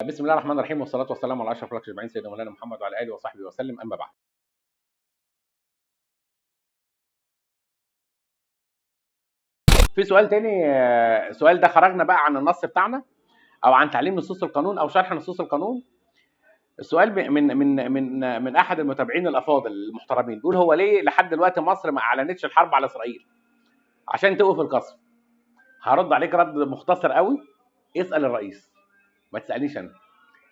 بسم الله الرحمن الرحيم، والصلاة والسلام على أشرف الخلق أجمعين، سيدنا مولانا محمد وعلى آله وصحبه وسلم، أما بعد. في سؤال تاني، السؤال ده خرجنا بقى عن النص بتاعنا أو عن تعليم نصوص القانون أو شرح نصوص القانون. السؤال من من من من أحد المتابعين الأفاضل المحترمين، بيقول هو ليه لحد دلوقتي مصر ما أعلنتش الحرب على إسرائيل عشان توقف القصف؟ هرد عليك رد مختصر قوي، اسأل الرئيس، ما تسألنيش أنا.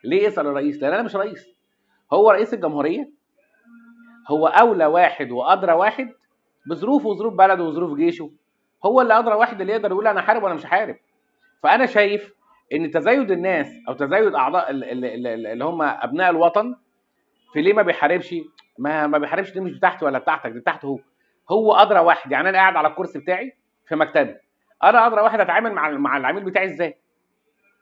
ليه اسأل الرئيس؟ لأن أنا مش رئيس، هو رئيس الجمهورية، هو أولى واحد وأدرى واحد بظروفه وظروف بلده وظروف جيشه، هو اللي أدرى واحد اللي يقدر يقول أنا حارب ولا مش حارب. فأنا شايف إن تزايد الناس أو تزايد أعضاء اللي هم أبناء الوطن في ليه ما بيحاربش، ما بيحاربش دي مش بتاعتي ولا بتاعتك، دي بتاعته هو، هو أدرى واحد. يعني أنا قاعد على الكرسي بتاعي في مكتبي، أنا أدرى واحد أتعامل مع العميل بتاعي إزاي،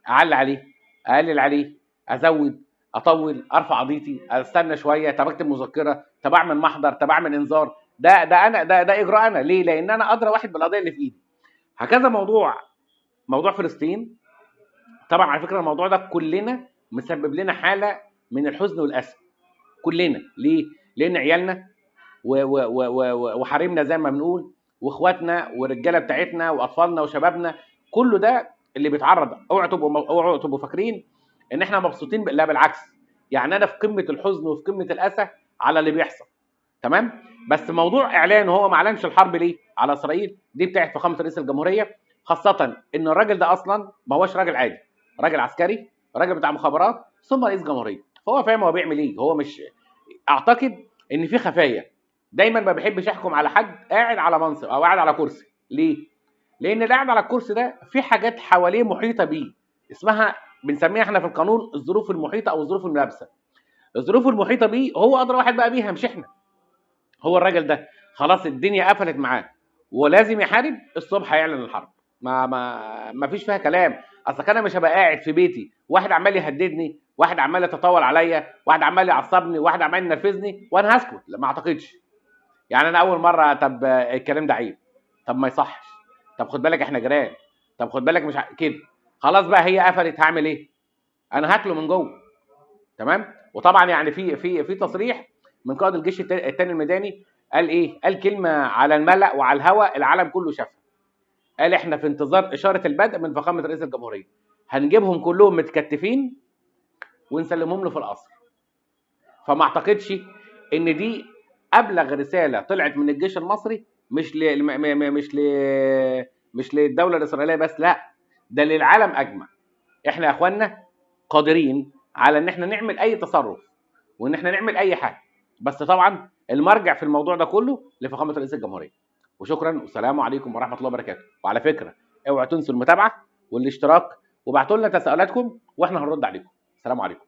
أعلي عليه، أقلل عليه، أزود، أطول، أرفع قضيتي، أستنى شوية، طب أكتب مذكرة، طب أعمل محضر، طب أعمل إنذار، ده ده أنا، ده إجراء أنا. ليه؟ لأن أنا أدرى واحد بالقضية اللي في إيدي. هكذا موضوع فلسطين. طبعا على فكرة الموضوع ده كلنا مسبب لنا حالة من الحزن والأسى، كلنا. ليه؟ لأن عيالنا وحريمنا زي ما بنقول، واخواتنا والرجاله بتاعتنا واطفالنا وشبابنا، كله ده اللي بيتعرض. اوعوا تبقوا فاكرين ان احنا مبسوطين، لا بالعكس، يعني انا في قمة الحزن وفي قمة الاسى على اللي بيحصل، تمام؟ بس موضوع اعلان وهو ما اعلنش الحرب ليه على اسرائيل دي بتاعت فخامة رئيس الجمهورية، خاصة ان الراجل ده اصلا ما هوش راجل عادي، راجل عسكري، راجل بتاع مخابرات، ثم رئيس جمهورية، فهو فاهم هو بيعمل ايه. هو مش، اعتقد ان في خفايا. دايما ما بحبش احكم على حد قاعد على منصب او قاعد على كرسي. ليه؟ لان اللي قاعد على الكرسي ده في حاجات حواليه محيطه بيه، اسمها بنسميها احنا في القانون الظروف المحيطة او الظروف الملابسه. الظروف المحيطة بيه هو ادرى واحد بقى بيها، مش احنا. هو الراجل ده خلاص الدنيا قفلت معاه ولازم يحارب، الصبح هيعلن الحرب، ما فيش فيها كلام. اصل انا مش هبقى قاعد في بيتي واحد عمال يهددني، واحد عمال يتطاول عليا، واحد عمال يعصبني، واحد عمال ينرفزني، وانا هسكت. لا، ما اعتقدش. يعني انا اول مرة، طب الكلام ده عيب، طب ما يصحش، طب خد بالك احنا جيران، طب خد بالك مش كده، خلاص بقى هي قفلت، هعمل ايه؟ انا هاكله من جوه، تمام؟ وطبعا يعني في تصريح من قائد الجيش الثاني الميداني، قال ايه؟ قال كلمة على الملأ وعلى الهوى العالم كله شافها. قال احنا في انتظار اشارة البدء من فخامة رئيس الجمهورية، هنجيبهم كلهم متكتفين ونسلمهم له في القصر. فما اعتقدش ان دي ابلغ رسالة طلعت من الجيش المصري، مش ل م- م- م- مش ل مش للدولة الاسرائيلية بس، لا ده للعالم اجمع. احنا يا اخوانا قادرين على ان احنا نعمل اي تصرف وان احنا نعمل اي حاجة، بس طبعا المرجع في الموضوع ده كله لفخامه رئيس الجمهورية. وشكرا والسلام عليكم ورحمة الله وبركاته. وعلى فكرة اوعوا تنسوا المتابعة والاشتراك، وابعتوا لنا تساؤلاتكم واحنا هنرد عليكم. السلام عليكم.